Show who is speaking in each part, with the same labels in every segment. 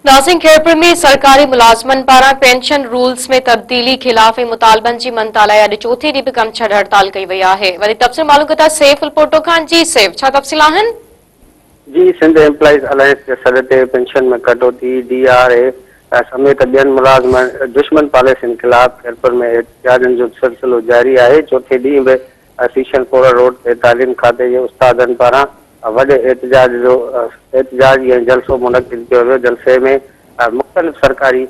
Speaker 1: ناظرين خيرپور ۾ سرڪاري ملازمن پاران پينشن رولز ۾ تبديلي خلاف ۽ مطالبن جي مڃتا لاء اڄ چوٿين ڏينهن به ڪم ڇڏ هڙتال ڪئي وئي آهي. وڌيڪ تفصيل معلوم ڪندا سيف الپوٽو کان جي سيف ڇا تفصيل آهن؟
Speaker 2: جي سنڌ ايمپلائيز الائنس جي سڏ تي پينشن ۾ ڪٽوتي، ڊي آر اي سميت ٻين ملازم دشمن پاليسين خلاف خيرپور ۾ احتجاجن جو سلسلو جاري آهي چوٿين ڏينهن به سيشن ڪورٽ روڊ تي تعليم کاتي جي استادن پاران وڏي احتجاج جو احتجاجي ۽ جلسو منعقد ڪيو ويو، جلسي ۾ مختلف سرڪاري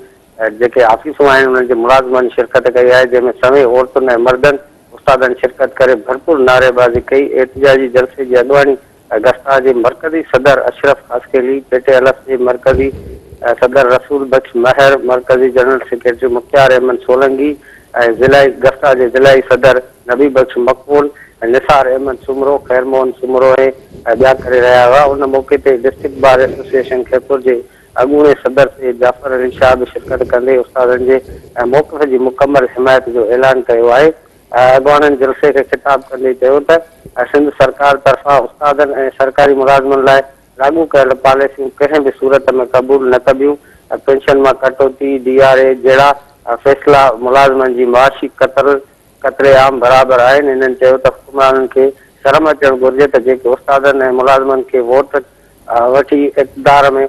Speaker 2: جيڪي آفيسون آهن انهن جي ملازمن شرڪت ڪئي آهي، جنهن ۾ سوين عورتن ۽ مردن استادن شرڪت ڪري ڀرپور نعريبازي ڪئي، احتجاجي جلسي جي اڳواڻي گسٽا جي مرڪزي صدر اشرف خاصخيلي، پي ٽي الف جي مرڪزي صدر رسول بخش مهر، مرڪزي جنرل سيڪريٽري مختيار احمد سولنگي ۽ ضلعي گسٽا جي ضلعي صدر نبي بخش مقبول، نثار احمد سومرو، خير موهن سومرو ۽ ٻيا ڪري رهيا هئا. ان موقعي تي ڊسٽرڪٽ بار ايسوسيئيشن خيرپور جي اڳوڻي صدر سيد جعفر علي شاهه به شرڪت ڪندي استادن جي موقف جي مڪمل حمايت جو اعلان ڪيو آهي. اڳواڻن جلسي کي خطاب ڪندي چيو ته سنڌ سرڪار طرفان استادن ۽ سرڪاري ملازمن لاء لاڳو ڪيل پاليسيون ڪنهن به صورت ۾ قبول نه ڪبيون، پينشن مان ڪٽوتي، ڊي آر اي جهڙا فيصلا ملازمن جي معاشي قتل قتل عام برابر آهن، هنن چيو ته حڪمرانن کي شرم اچڻ گهرجي ته جيڪي استادن ۽ ملازمن کي ووٽ وٺي اقتدار ۾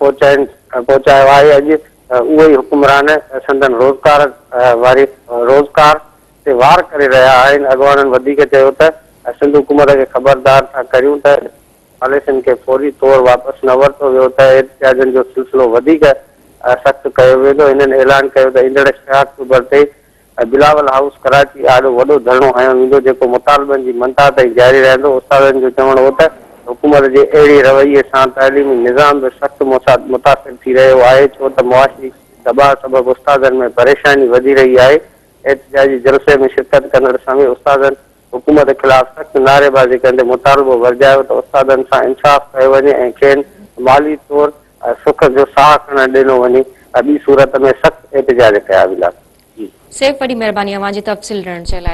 Speaker 2: پهچائين پهچايو آهي اڄ اهي ئي حڪمران سندن روزگار واري روزگار تي وار ڪري رهيا آهن اڳواڻن وڌيڪ چيو ته سنڌ حڪومت کي خبردار ٿا ڪريون ته پاليسين کي فوري طور واپس نه ورتو ويو ته احتجاجن جو سلسلو وڌيڪ سخت ڪيو ويندو هنن اعلان ڪيو ته ايندڙ ڇهه آڪٽوبر تي بلاول هائوس ڪراچي آڏو وڏو ڌرڻو هنيو ويندو جيڪو مطالبن جي مڃتا تائين جاري رهندو، استادن جو چوڻ هو ته حڪومت جي اهڙي رويي سان تعليمي نظام به سخت متاثر ٿي رهيو آهي ڇو ته معاشي دٻاء سبب استادن ۾ پريشاني وڌي رهي آهي، احتجاجي جلسي ۾ شرڪت ڪندڙ سوين استادن حڪومت خلاف سخت نعريبازي ڪندي مطالبو ورجايو ته استادن سان انصاف ڪيو وڃي ۽ کين مالي طور سک جو ساهه کڻڻ ڏنو وڃي ٻي صورت ۾ سخت احتجاج ڪيا ويندا. جي.
Speaker 1: سيف وڏي مهرباني اوهان جي تفصيل ڏيڻ جي لاء.